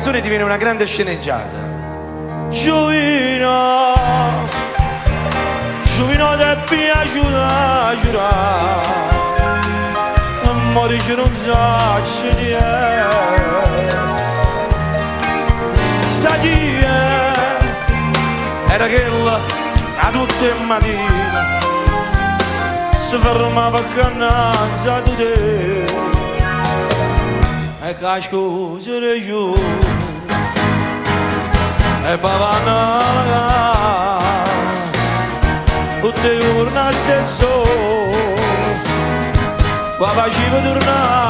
canzone diviene una grande sceneggiata. Giuvinò, giuvinò t'è piaciuta giurà, ma dice non saccio niente. Sa chi è? Era quella a tutte le mattine si fermava accanto a te e che scusa di giù e papà tutte i giorni stesso, papà ci tornare.